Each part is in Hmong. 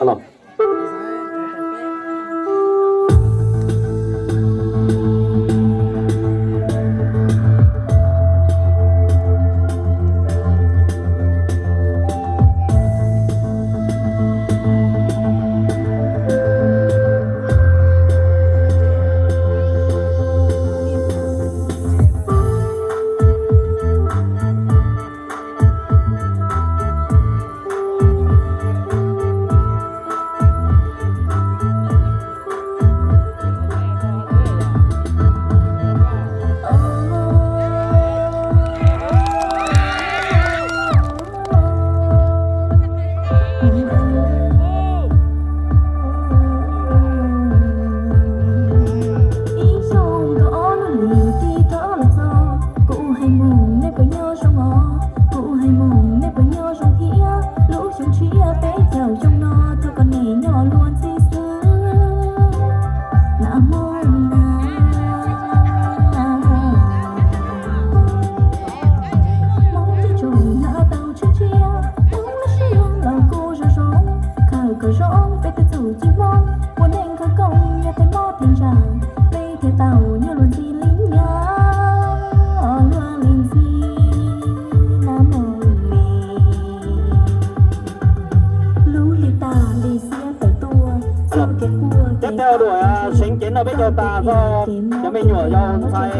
Alo. Ib xyoos rau ob lub hlis tib rov los txog, kuv hais mus nej puas nyob zoo os, kuv hais mus nej puas nyob zoo thiab. Lub xyoo tshiab peb caug xyoo no rau kom nej nyob luag ntxhi xwb. Nag hmo na, Hmoob tib tsoom nyob tau tshiab tshiab, Hmoob lub siab los kuj zoo zoo, khawv koob zoo peb tej txuj ci Hmoob, ua neej khawv koob yog tej mob tej ntsaj, peb thiaj tau nyob luag ntxhi li nyab luag li ntxhi. Nag hmo me lub hli tag li xiab tawm tuaj, txoj kev quaj kev tau seev cev noj peb caug tas txog cov me nyuam yau ntxhais,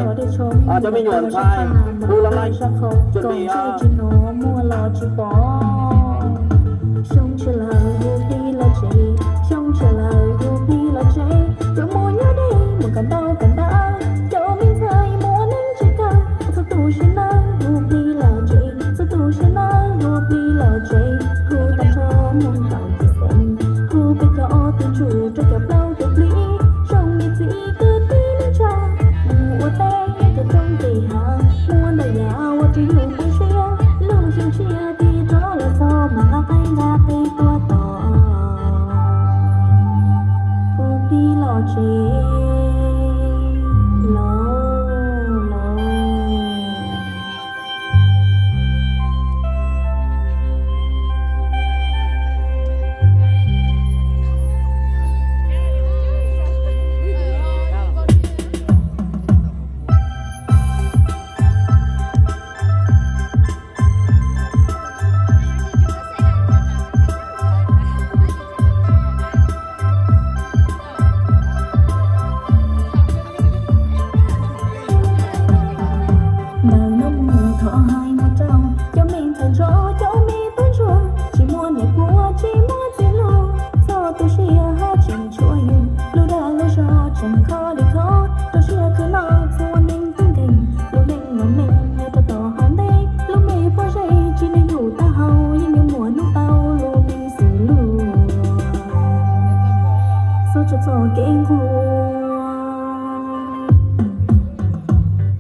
cov me nyuam ntxhais hu los laij tsis li tsis hnov muag los tsis pom. Xyoo tshiab lawm hu plig los tsev, xyoo tshiab lawm hu plig los tsev, cov muaj nyob deb mus kawm ntawv kawm ntawv, cov me ntxhais mus ua neej tsis kawg, txhua tus sib nawb hu plig los tsev, txhua tus sib nawb hu plig los tsev, hu tag nrho mus kaum tsis xeem, hu peb cov ob tug ntsuj rau cov plaub cov plig, zoo li txiv kwv tij neej tsa, mus ua teb nyob ces roob ces hav, muaj ntau yam ua rau yus poob siab, lub xyoo tshiab tib rov los txog mas nqa qaib nqa qe tuaj tos. Hu plig los tsev, los los. Ntawm no mus thov hais mus rau cov me ntxhais ntsuag, cov me tub ntsuag, tsis muaj niam puav tsis muaj txiv hluas, txhob tu siab hab tseem tshuav yus, lub dag lub zog tseem kho li kho, rau siab khwv noj txhua neeg tub nkeeg, lub neej los neej yog rau tom hauv ntej, lub me pob zeb tsis neeg yus taub hau, yeej yuav muaj hnub tau lub neej xws luag. Txhob tso txoj kev nquag.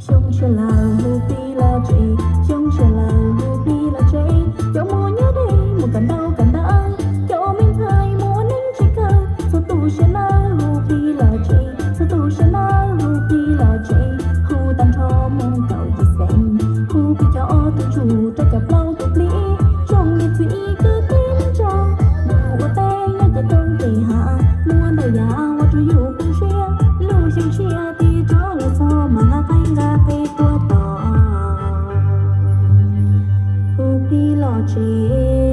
Xyoo tshiab lawm hu plig los tsev, xyoo tshiab lawm hu plig los tsev, cov muaj nyob deb mus kawm ntawv kawm ntawv, cov me ntxhais mus ua neej tsis kawg, txhua tus sib nawb hu plig los tsev, txhua tus sib nawb hu plig los tsev, hu tag nrho mus kaum tsis xeem, hu peb cov ob tug ntsuj rau cov plaub tug plig, zoo li txiv kwv tij neej tsa, mus ua teb nyob ces roob ces hav, muaj ntau yam ua rau yus poob siab, lub xyoo tshiab tib rov los txog mas nqa qaib nqa qe tuaj tos. Hu plig los tsev,